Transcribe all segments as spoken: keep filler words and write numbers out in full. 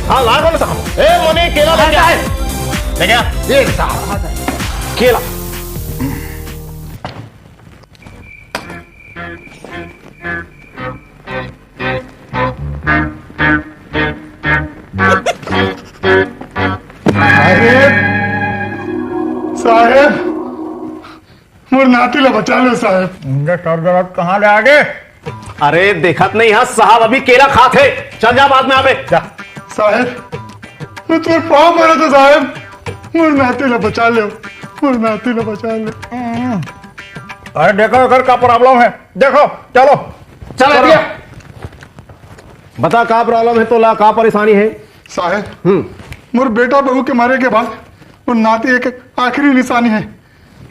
हाँ, ला दो ना साहब। ए, मोनी, केला लेके आ। साहब। लेके आ। ये साहब। केला। साहेब, साहेब, मोर नाती ला बचा लो साहेब। इनके सर दर्द कहाँ ले आगे? अरे देखत नहीं हस साहब, अभी केला खात हे। चल जा, बाद में आबे। जा। साहेब, मैं तोर पाँव पड़त हों साहेब, मोर नाती ला बचा लो, मोर नाती ला बचा लो। अरे देखो एकर का problem है, देखो। चलो। चल चलो। भैया। बता का problem है तोला, का परेशानी है? साहेब, हम्म। मोर बेटा बहू के मरे के बाद वो नाती एक आखिरी निशानी है।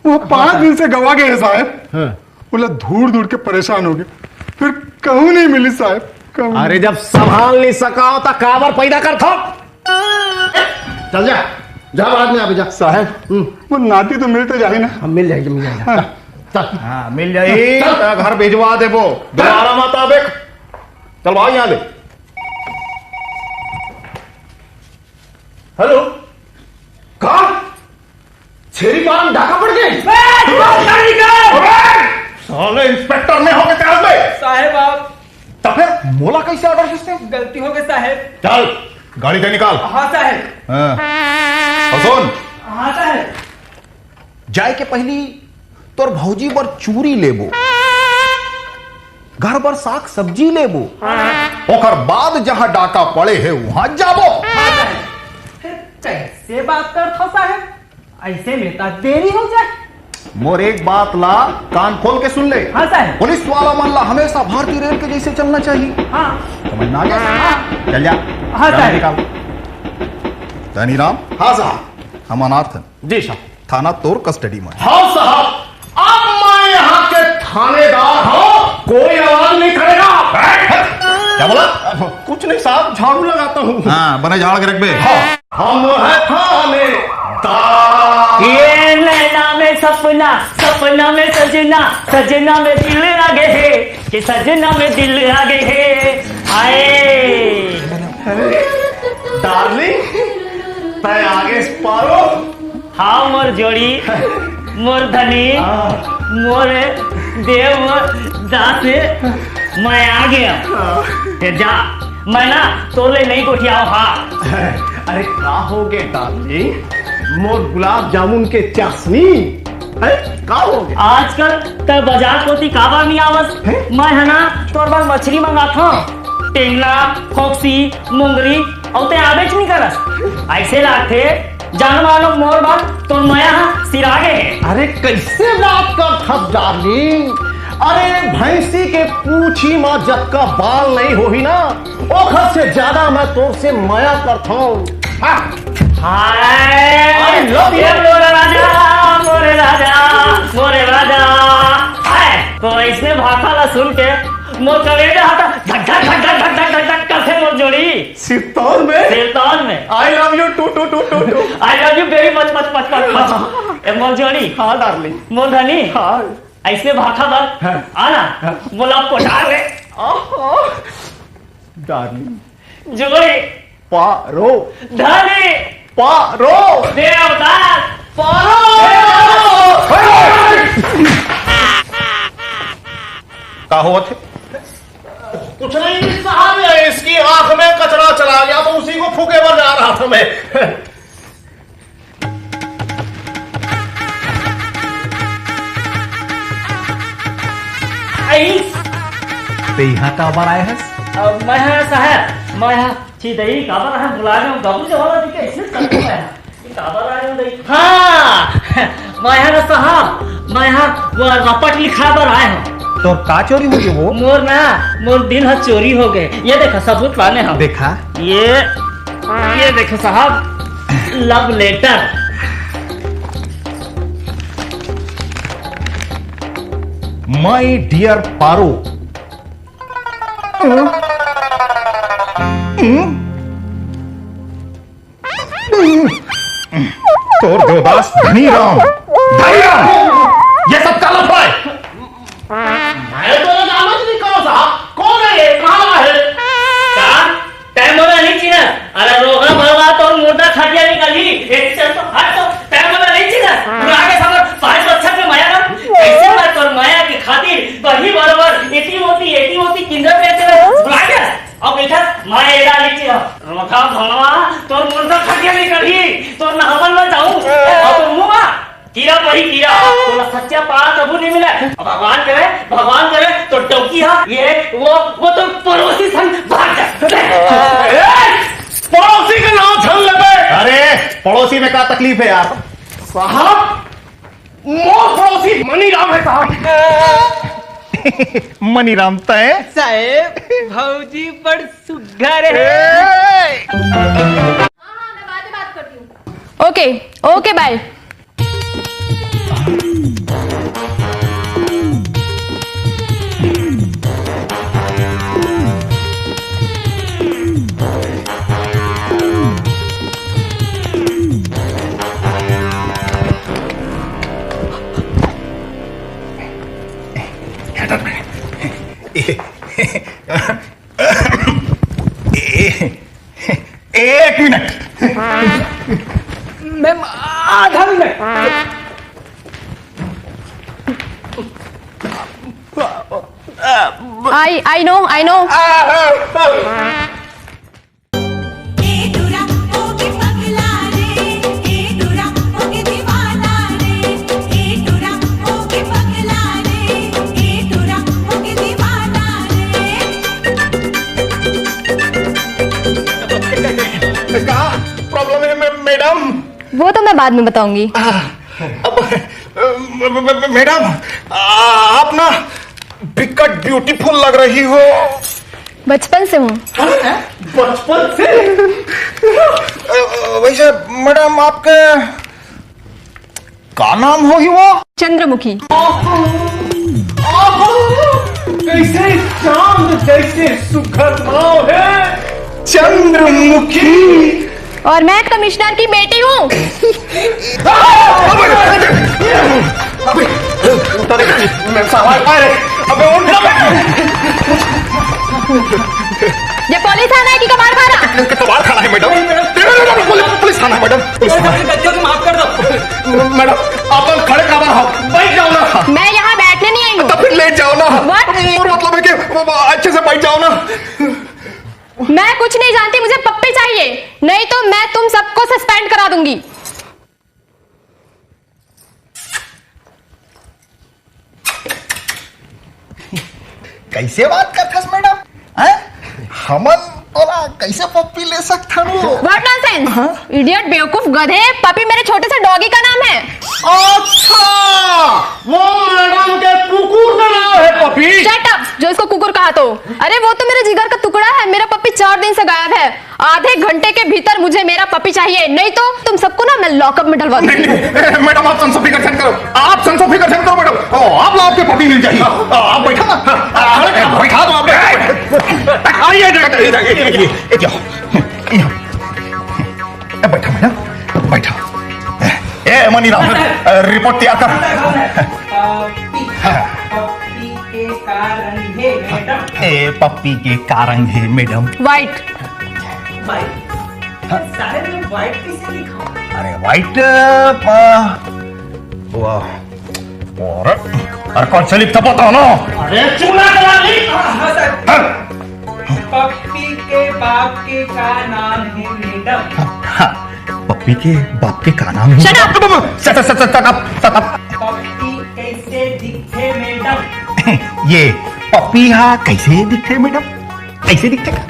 वो पाँच दिन से गवा गए हैं साहेब। हाँ। ओला ढूंढ ढूंढ के परेशान हो गए, फिर कहूँ नहीं मिली साहेब, कहूँ अरे नहीं। जब संभाल नहीं सका हो तो काबर पैदा कर थो? चल जा, जा बाद में आबे जा। साहेब, हम्म। वो नाती तो मिल तो जाही ना? हाँ, मिल जाही, मिल जाही। हाँ। चल। हाँ, मिल जाही, चल। तेरा घर भिजवा देबो। दोबारा मत आबे। चल भाग यहाँ ले। Hello, का? छेरी पालन डाका पड़ गई? अबे, साले इंस्पेक्टर में हो के क्या बे? साहेब आप। तो फिर मोला कैसे order system? गलती हो गई साहेब। चल, गाड़ी से निकाल। हाँ साहेब। हाँ। और सुन। हाँ साहेब। जाए के पहली तोर भौजी बर चूरी लेबो, घर बर साग सब्जी लेबो, ओकर बाद जहाँ डाका पड़े हे, वहाँ जाबो। हाँ साहेब। फिर कैसे बात करत हो साहेब? ऐसे में तो देरी हो जाए। मोर एक बात ला कान खोल के सुन ले। हाँ साहेब। पुलिस वाला मन ला हमेशा भारतीय रेल के जैसे चलना चाहिए। हाँ। समझ में आ गया? हाँ। चल जा। हाँ गाड़ी साहेब। निकाल। धनीराम। हाँ साहब। हम अनाथ हैं। जी साहब। थाना तोर custody में। हाँ साहब, अब मैं यहाँ के थानेदार हूँ, कोई आवाज नहीं करेगा। क्या बोला? कुछ नहीं साहब, झाड़ू लगाता हूँ। हाँ, बने झाड़ के रख बे। हाँ, हम है थानेदार। ये नैना में सपना, सपना में सजना, सजना में दिल आगे है, कि सजना में दिल आगे है। आए। Darling, तय आगे पारो। हाँ, मोर जोड़ी, मोर धनी, हाँ। मोर देव, मोर दास, मैं आ गया। हाँ। ते जा, मैं ना तोले नहीं गोठियाओ, हाँ। अरे का हो गे darling, मोर गुलाब जामुन के चाशनी, हैं? का हो गे? आजकल त बाजार कोती काबर नहीं आवस? हैं? मैं है ना तोर बर मछली मंगाथो, टेंगड़ा, फोक्सी, मोंगरी, अउ ते आबेच नहीं करस। ऐसे लागथे जानो मानो मोर बर तोर मया ह सिरा गे हे। अरे कैसे बात करथस darling? अरे भैंसी के पूछी म जतका बाल नहीं होही ना, ओखर से ज्यादा मैं तोर से मया करथौं। हाँ। हाय। I love you। ये मोरे राजा, मोरे राजा, मोरे राजा। हाय। तो ऐसे भाखा ला सुन के मोर कलेजा ह त धक धक धक धक धक धक धक धक करथे मोर जोड़ी। सिरतौल में? सिरतौल में। I love you too, too, too, too, too। I love you very much, much, much, much, much। ए, मोर जोड़ी। हाँ, darling। मोर धनी। हाँ। ऐसे भाखा बर हाँ। आना, हाँ। मोला पटा ले। आहा। Darling। जोड़ी। पारो। धनी। पारो। देवदास। पारो। का होत हे? कुछ नहीं साहब, इसकी आंख में कचरा चला गया तो उसी को फूके बर जा रहा था मैं। आई। ते इहाँ काबर आए हस? अब मैं हा साहब, मैं हा छी दई काबर हा बुला रहे हो, गबू जवाला दिखे इसने तक मैं हा। ये काबर आए हो दई? हाँ, मैं हा ना साहब, मैं हा वो रपट लिखा बर आए हूँ। तोर का चोरी हो गए वो? मोर ना, मोर दिल हा चोरी हो गए। ये देखा सबूत लाने हम। देखा? ये, ये देखो साहब, love letter। My dear पारो। तोर देवदास धनी राम, धनी राम, ये सब काला फाय। मैं तो ये जानत नहीं कौन साहब, कौन है ये, कहाँ है? का? तैं मोला नहीं चिन्हस? अरे रो खटिया निकाली, एक चल तो हट तो, पैर वाला नहीं चीज है। बुढ़ा के सामने पाँच बच्चा के माया ना, ऐसे मैं तोर माया की खातिर बही बरोबर एती मोती, एती मोती किंजर बेच रहा, बुढ़ा के। अब बैठा, माया एदा नहीं चीज है। रोटा भनवा, तोर मुंडा खटिया निकाली, तोर नहावन में जाऊं, और तोर मुंह मा कीड़ा पड़ी कीड़ा, तोला सच्चा प्यार कभू नहीं मिला। अब भगवान करे, भगवान करे, तो डौकी हा, ये, वो, वो तो पड़ोसी संग भाग जा। ए, पड़ोसी के नाम झन लेबे। अरे, पड़ोसी में का तकलीफ है यार? साहब, मोर पड़ोसी मनीराम है साहब। मनीराम तय? साहेब, भौजी बड़ सुग्घर है। ए! हाँ, हाँ, मैं बाद में बात करती हूँ। ओके, ओके, बाय। एक मिनट। मैम, आधा minute. I, I know, I know। ए टूरा होके पगला रे, ए टूरा होके दीवाना रे, ए टूरा होके पगला रे, ए टूरा होके दीवाना रे। का प्रॉब्लम है मै-, मैडम? वो तो मैं बाद में बताऊंगी। आ, अब, अ, म-, म-, म-, मैडम, आ, आप ना बिकट ब्यूटीफुल लग रही हो। बचपन से हूँ। हाँ? बचपन से? अ, अ, वैसे मैडम, आपके का नाम होही वो? चंद्रमुखी। आहा, आहा, कैसे चांद जैसे सुघर नाम है, चंद्रमुखी। और मैं कमिश्नर की बेटी हूँ। अबे, उठ ना बे। ये पुलिस थाना है कि कबाड़ खाना? कबाड़ खाना है मैडम। पुलिस, पुलिस थाना है मैडम, पुलिस थाना। बच्चों को माफ कर दो। मैडम, आप लोग खड़े काबर हो? बैठ जाओ ना। मैं यहाँ बैठने नहीं आई हूँ। तो फिर लेट जाओ ना। What? और मतलब है कि वो, वो अच्छे से बैठ जाओ ना। मैं कुछ नहीं जानती, मुझे पप्पी चाहिए, नहीं तो मैं तुम सबको सस्पेंड करा दूंगी। कैसे बात करथस मैडम? हैं? हमन तोला कैसे पप्पी ले सकथन वो? What nonsense? हाँ? Idiot, बेवकूफ गधे, पप्पी मेरे छोटे से डॉगी का नाम है। अच्छा, वो मैडम के कुकुर का नाम है पप्पी। Shut up, जो इसको कुकुर कहा तो। अरे वो तो मेरे जिगर का टुकड़ा है, मेरा पप्पी चार दिन से गायब है। आधे घंटे के भीतर मुझे मेरा पप्पी चाहिए, नहीं तो तुम सबको ना मैं लॉकअप में डलवा दूंगी। नहीं, नहीं, मैडम, आप संसो फिकर झन करो, आप संसो फिकर झन करो मैडम। ओ, आप लोग आपके पप्पी मिल जाएगी। आ, आप बैठा ना, आ, आ, बैठा दो आप। ए, ये, ये, ये, ये, ये, ये, ये, ये, बैठा मैडम, बैठा। ए, मनीराम, अ, रिपोर्ट तैयार कर। पप्पी, हाँ। पप्पी के का रंग है मैडम? ए, पप्पी के का रंग है मैडम? White। White? हाँ। साहब, ये white कैसे लिखा? अरे, white, अ, वाह। अरे, अरे, कौन से लिखता पता हो ना? अरे, चूना कलर लिख। हाँ, हाँ, सर। हाँ। पप्पी के बाप के का नाम है मैडम? हाँ, पप्पी के बाप के का नाम है? Shut up! Shut up, shut up, shut up, shut up। पप्पी कैसे दिखथे मैडम? ये पप्पी हा कैसे दिखथे मैडम? ऐसे दिखथे का?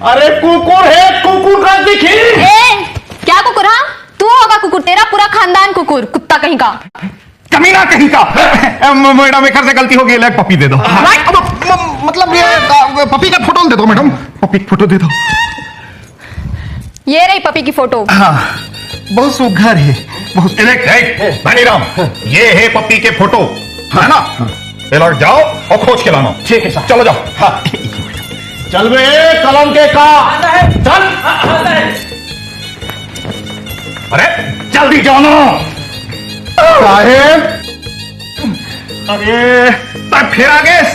अरे कुकुर है, कुकुर का दिखी। ए, क्या कुकुर? हाँ, तू होगा कुकुर, तेरा पूरा खानदान कुकुर, कुत्ता कहीं का। कमीना कहीं का। ए, म-, मैडम, एक से गलती हो गई, ले पप्पी दे दो। What? अब म-, मतलब ये, अ, पप्पी का फोटो दे दो मैडम, पप्पी का फोटो दे दो। ये रही पप्पी की फोटो। हाँ, बहुत सुघर है, बहुत। ए, देख, देख, धनीराम, ये है पप्पी के फोटो, है ना? हाँ। ये लो, जाओ और खोज के लाना। ठीक है सर। चलो जाओ। हाँ। चल बे, कलम के का। आता है। चल। आ-, आता है। अरे, जल्दी जाओ ना। साहेब, अरे, तैं फेर आ गेस?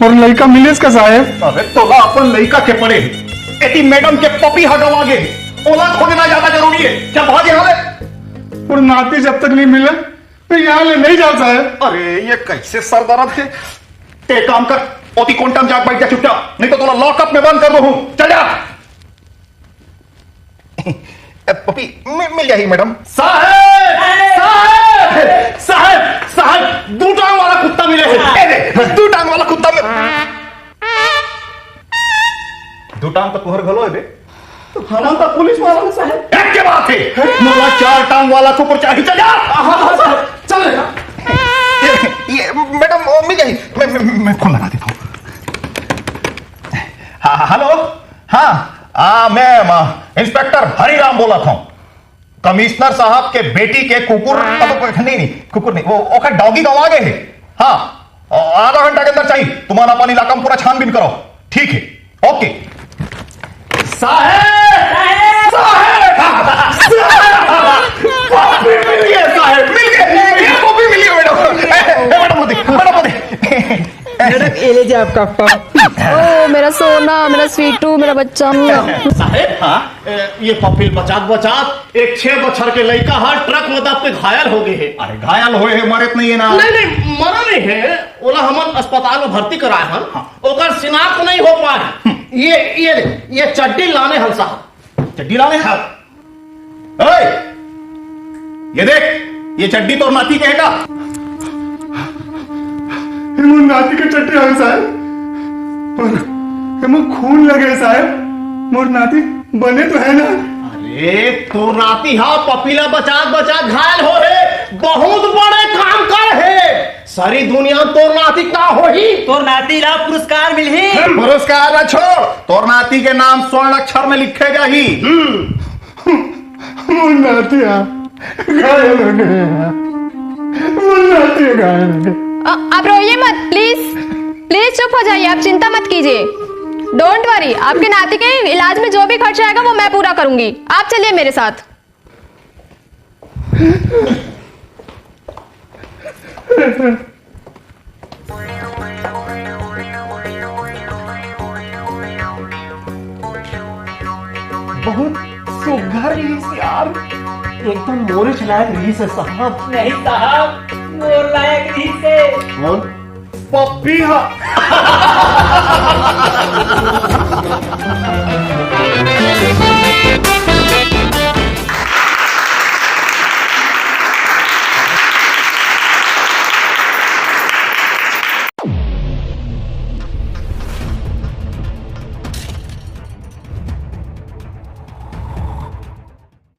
अउ लइका मिलिस का साहेब? अरे, तोला अपन लइका के पड़े हे। एती मैडम के पपी ह गवा गे। ओला खोजना ज्यादा जरूरी हे। चल भाग यहाँ ले। अउ नाती जब तक नहीं मिले, मैं यहाँ ले नहीं जाँव साहेब। अरे, ये कैसे सर दर्द हे? तैं काम कर, ओती कोंटा म जाके बैठ जा चुपचाप, नहीं तो तोला लॉकअप में बंद कर दूँ। चल जा। ए, पपी, मि-, मिल जाही मैडम। साहेब! साहेब! साहेब! साहेब! दू टांग वाला कुत्ता मिले हे। ए दे, दू टांग वाला कुत्ता मिल-, दू टांग तो तुहर घलो हे बे। तो हमन तो पुलिस वाला हन साहेब। एक के बात हे, मोला चार टांग वाला कुकुर चाहिए, चल जा। हाँ, हाँ, साहेब, चल रहे हैं। ये, ये, मैडम, वो मिल जाही। मैं, मैं, मैं फोन लगा देता हूँ। हाँ, हाँ, हेलो। हाँ, आ, मैं, आ, इंस्पेक्टर हरिराम बोलत हूँ। कमिश्नर साहब के बेटी के कुकुर, अब, नहीं, नहीं, कुकुर नहीं, वो, ओकर डॉगी गवा गे हे। हाँ, आ-, आधा घंटा के अंदर चाहिए। तुमन अपन इलाका में पूरा छानबीन करो। ठीक है, ओके। साहेब! साहेब! साहेब! पप्पी मिल गया साहेब, मिल गया। ये पप्पी मिल गया मैडम। ए, ए, मैडम, वो दे, मैडम, वो दे। मैडम, ये लीजिए आपका पप्पी। ओ, मेरा सोना, मेरा स्वीटू, मेरा बच्चा। साहेब, हाँ? ए, ये पप्पी बचात बचात एक छह बछर के लइका ह ट्रक में दब के घायल हो गए हे। अरे, घायल होए हे, मरे तो नहीं हे ना? नहीं, नहीं, मरा नहीं हे। ओला हमन अस्पताल में भर्ती कराए हन। हाँ। ओकर शिनाख्त नहीं हो पाए। हम्म। ये, ये, ये चड्डी लाने हन साहब। चड्डी लाने हन? ओए, ये देख, ये चड्डी तोर नाती के हे का? ये मोर नाती के चड्डी हे साहेब, पर एमा खून लगे साहेब, मोर नाती बने तो हे ना? अरे, तोर नाती हा पपी ला बचात बचात घायल हो हे, बहुत बड़े काम कर हे। सारी दुनिया तोर नाती का होही? तोर नाती ला पुरस्कार मिलही। पुरस्कार ला छोड़, तोर नाती के नाम स्वर्ण अक्षर में लिखे जाही। हम्म। मोर नाती हा घायल हो गे। मोर नाती हा घायल हो गे। अ-, आप रोइए मत, प्लीज, प्लीज चुप हो जाइए, आप चिंता मत कीजिए। डोंट वरी, आपके नाती के इलाज में जो भी खर्चा आएगा, वो मैं पूरा करूंगी। आप चलिए मेरे साथ। बहुत सुघर रहिस यार, एकदम मोरेच लायक रहिस हे साहब। नहीं साहब, मोर लायक रहिस हे। कौन? पप्पी हा।